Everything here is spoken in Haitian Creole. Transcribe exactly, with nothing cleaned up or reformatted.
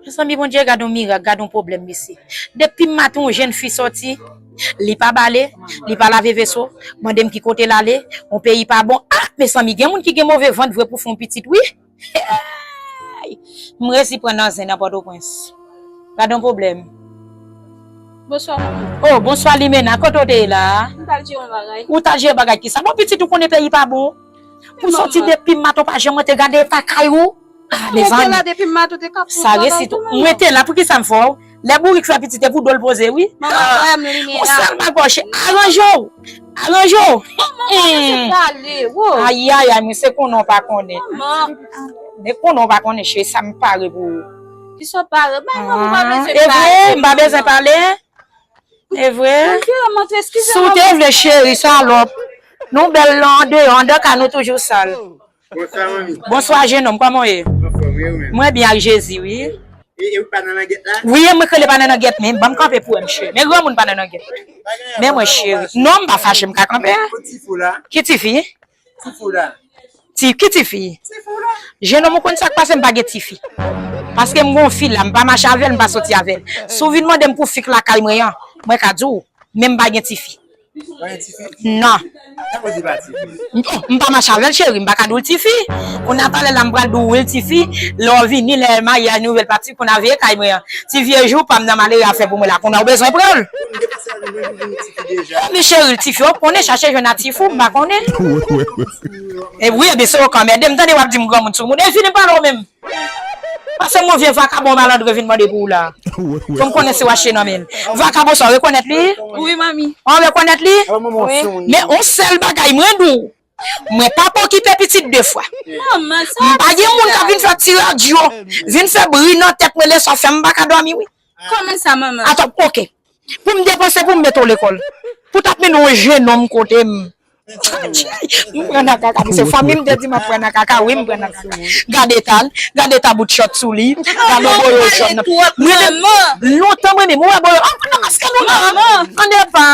Mezanmi, Bondye, gad yon mirak, gad yon pwoblèm, mesye. Depi maten, yon jenn fi sòti, li pa bale, li pa lave veso, mande m ki kote l ale, yon peyi pa bon. Ah, mezanmi, gen moun ki gen move vant vre pou fè yon pitit, wi. Hey! M resi pran nan zen nan Pòtoprens. Gad yon pwoblèm. Bonswa, manmi. Oh, bonswa, Limena. Kote w te ye la a? M t al jere yon bagay. Ou t al jere bagay kisa? Bon, pitit, ou konnen peyi pa bon. Pou sòti depi maten, ou pa janm rete gade eta kay ou. Ah, mezanmi. Sa resi tou. Mwen te la, poukisa m fè w? Lè bourik fè pitit, e pou do l poze, wi. Manman, wè m Limena. Yon sèl bagay, chè, aranje w. Aranje w. Manman, aranje pale, wo. Ayayay, mwen se konnen w pa konnen. Manman. Men konnen w pa konnen, cheri, sa m pare pou ou. Kisa w pare? Bay manman, ou pa bezwen pale. E vre, m pa bezwen pale. E vre. Bondye, montre, eskize manman. Si w te vle, cheri, salòp. Nou bèl la andeyò, anndan kay nou toujou sal. Bonswa, manmi. Bonswa, jenòm, kòman w ye? Anfòm, e ou menm? Mwen byen ak Jezi, wi. E, e ou pa nan langèt la? Wi, e mwen k rele pa nan langèt, men ban m kanpe pou wè, cheri. Men granmoun pa nan langèt. Men mwen, cheri. Non, m pa fache, m ka kanpe. Kot tifi w la? Ki tifi? Tifi w la. Ti, ki tifi? Tifi w la. Jenòm, ou konn sa k pase, m pa gen tifi. Paske m gon fi la, m pa mache avè l, m pa soti avè l. Si w vin mande m pou fi k lakay mwen an, mwen ka di w, men m pa gen tifi. Pa gen tifi? Non. Sa vle di pa tifi? Non, m pa mache avè l, cheri, m pa ka di w l tifi. Kounye a talè la, m pral di w wi l tifi. Lè w vini, lè maryaj nouvèl pati, kounye a veye kay mwen an. Ti vye jou pa m nan malere a fè pou mwen la, kounye a w bezwen pran l. M te panse a nou menm vini tifi deja. Men cheri, l tifi, w ap konnen, chache jwenn a tifi w, m pa konnen. E wi, ebyen se w k anmède m, tande w ap di m granmoun sou moun. E fini m pale w menm. Pase m yon vye vakabon malandren vin mande pou ou la. Fò m konnen si w achte nan men l. Vakabon sa, w rekonèt li? Wi, manmi. Ou rekonèt li? Wi. Men yon sèl bagay, mwen di w, mwen p ap okipe pitit de fwa. Manman, sa. M pa gen moun k ap vin fè ti radyo, vin fè bri nan tèt mwen, lè swa fè m pa ka dòmi, wi. Kòman sa, manman? Atò, oke. Pou m depanse pou m mete w lekòl. Pou t ap mennen yon jenòm kote m. M pran nan kaka, se fanmi m te di m ap pran nan kaka, wi, m pran nan kaka. Gade eta l, gade eta bout chòt sou li, gade boyo chòt nan. Mwen menm, lontan mwen menm, ou wè boyo, an nan maske nou nan. An de pa.